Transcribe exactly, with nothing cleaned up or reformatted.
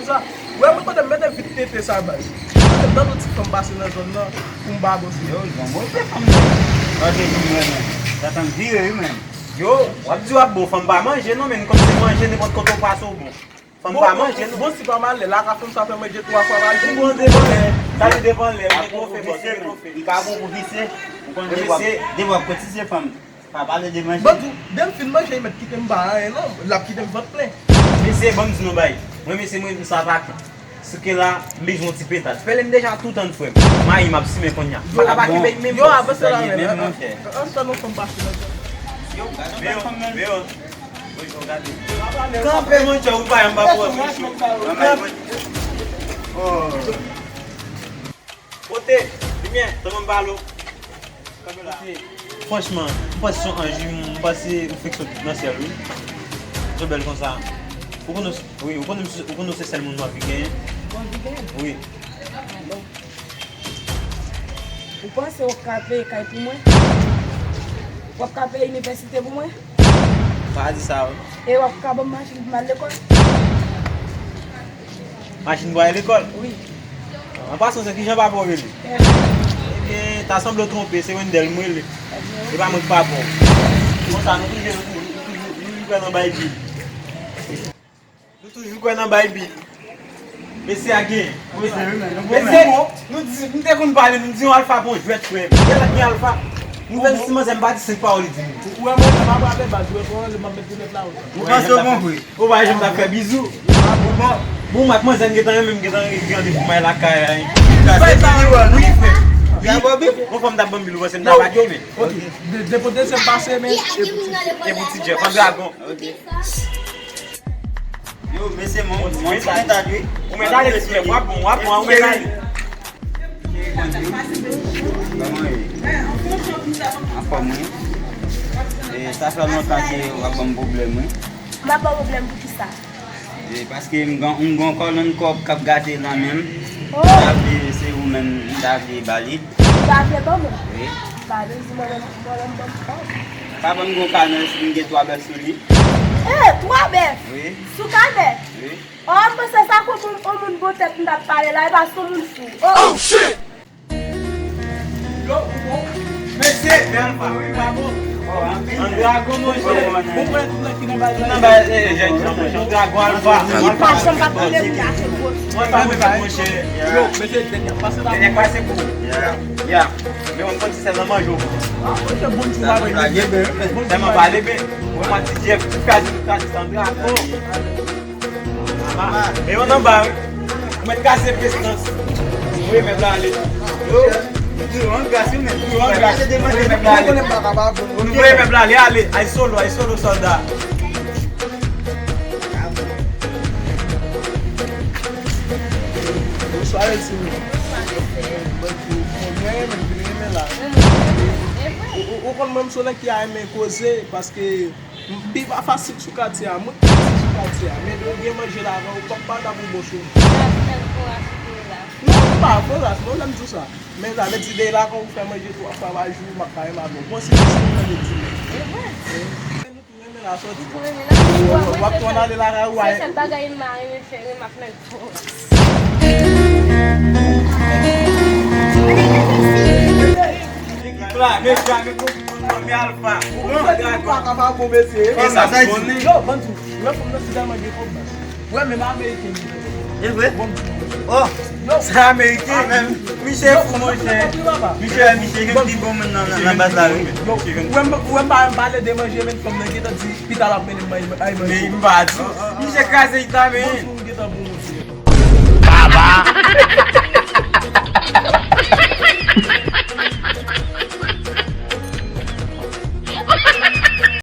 Sa, wè, mwen kote m mete vit tete sa, baz. Mete m nan ti fanm pase nan zòn nan pou m pa bon sou. Yo, Jean, bon, se fanm nan. Ok, nou mwen, men. Sa tann vire, wi, men. Yo, w ap di w ap bon, fanm pa manje, non, men kòm se manje, nenpòt kote w pase, w bon. Fanm pa manje, non. Bon, si pa mal, la ka fanm sa fè manje twa fwa pa jou. Bon, devan lè, sa li devan lè, ou gen twofe, bòs, ou gen twofe. Li ka bon pou vise, ou konn devan, devan kotize fanm. Pa pale de manje. Bon, di, depi m fin manje, li mèt kite m pa anyen, non. L ap kite m vant plen. Mesye, ban m di nou bagay. Mwen, mesye, mwen, m sa vakan. Souke la, m bezwen yon ti peta. Fè lè m deja tout ann, frè m. Mayi m ap simen konnya. M pa ka pa kenbe menm. Yo, avanse la, men. An, an, an, sa nou fanm pase nan zòn. Yo, men yo, men yo. Kanpe, monchè, ou pa yon pa pou antre cho. Kanpe. Oh. Pote, limyè, tanpon m pale w. Franchman, m panse se yon anj, wi, m panse ou fèk sot nan syèl, wi. Jan bèl konsa. Ou konnen, wi, ou konnen, ou konnen se sèl moun m anvi genyen. Ou anvi genyen? Wi. Bon. Ou panse w ap ka peye kay pou mwen? W ap ka peye inivèsite pou mwen? Pa di sa, wi. E w ap ka ban m machin pou m al lekòl? Machin pou al lekòl? Wi. An pasan, se kijan papa w rele? Kevin. Ebyen, ta sanble w twonpe, se Wendell m rele. Ebyen, e pa mwen ki papa w. Konsa, nou toujou, nou toujou, nou toujou kwè nan bay bil. Nou toujou kwè nan bay bil. Mesye a gen. Mesye, nou di, nou te konn pale, nou di yon alfa bon jwèt, frè m. Gen lòt gen alfa. Nouvèl ti manzè, m pa di senk pawòl li di nou. Ou wè mwen, m ap raple baz, ou wè kòman m ap met linèt la, wi. Ou panse w konprann? Ou pa janm t ap fè bizou. Bon, bon, m ak manzè n gentan renmen, m gentan gen randevou m al lakay la. Sa se ki li wè, nou ki fè. Wi. Yon fanm t ap ban m bil, ou panse m ta pa gen, men. Ok. De, depi desanm pase, men. E pou ti Jeff, an dragon. Ok. Yo, mesye, mwen, mwen ti mèt ale, wi. Ou mèt ale, ti Jeff, w ap bon, w ap bon, ou mèt ale. Kòman ye? Anfòm, wi. E, sa fè lontan ke w ap ban m pwoblèm, wi. M ap ba w pwoblèm pou kisa? E, paske m gen, m gen yon kòlonn kòb k ap gate nan men m. Oh! M ta vle, se ou menm, m ta vle ba li. Ou ta vle ban mwen? Wi. Pa bezwen mwen menm, mwen menm ban m kòb. Papa m gen yon kanè, m gen twa bèf sou li. Eh, twa bèf? Wi. Sou kanè? Wi. Oh, m panse sa kon moun, on moun bon tèt m t ap pale la, e pa sou moun fou. Oh! Oh, shit! Yo, ou bon? Mesye, men alfa, wi, pa bon. An dragon, monchè. Ou wè tout nèg ki nan bay la. Nan bay, eh, jèn jan, monchè. An dragon, alfa. Li pa janm pa tande m lage gwo. Mwen pa mwen fèt, monchè. Yo, mesye, dènyè pase la. Dènyè pase pou. Ya. Ya. Men mwen konn si sèl nan manje w. Ah, monchè, bon ti bagay. Lage ben. Sèlman pale ben. Mwen pa ti Jeff, ti kazi, ti kazi, an dragon. Men yo nan ba, wi. Ou mèt kase prestans. Voye mèb la ale. Yo. Yo, an gras, wi, men. Yo, an gras. Voye mèb la ale. Voye mèb la ale, ale. Ay solo, ay solo, sòlda. Bonswa, Elsie. Bonswa, mesye. Bonswa, mesye. Ou, ou, ou konn mwen, m se yon nèg ki renmen koze, paske M, pi pa fasil sou katye a, mwen ki fasil sou katye a. Men lè w gen manje ladan w, w p ap pa ta pou bon sou. Ras nèg fò ras ou ye la. Non, m pa fò ras, non, lè m di w sa. Men sa vle di, de la, kan w fè manje twa fwa pa jou, m ap pale avè w. Bon, si se manje di men. E vre. Men nou tou renmen la sòti. Nou tou renmen la sòti. W ap tou ann ale lakay ou, se sèl bagay m pa renmen fè, renmen ak nèg fò ras. Klame, klame, Mami Alfa. Ou bon? Ou pa ka pa bon, mesye. E sa, sa di. Yo, bann tou. Wè fanm nan si tèlman gen kòb, baz. Wè, menm ameriken. E vre? Bon. Oh, sa ameriken. Misye fou, monchè. Misye, misye gen pi bon moun nan, nan, nan baz la, wi. Yo, ou wè m, ou wè m pa menm pale de manje, men fanm nan gentan di, pita l ap mennen m ay, ay manje. Men m pa di. Misye kraze ita, men. Bon, tou, gentan bon, mesye. Baba!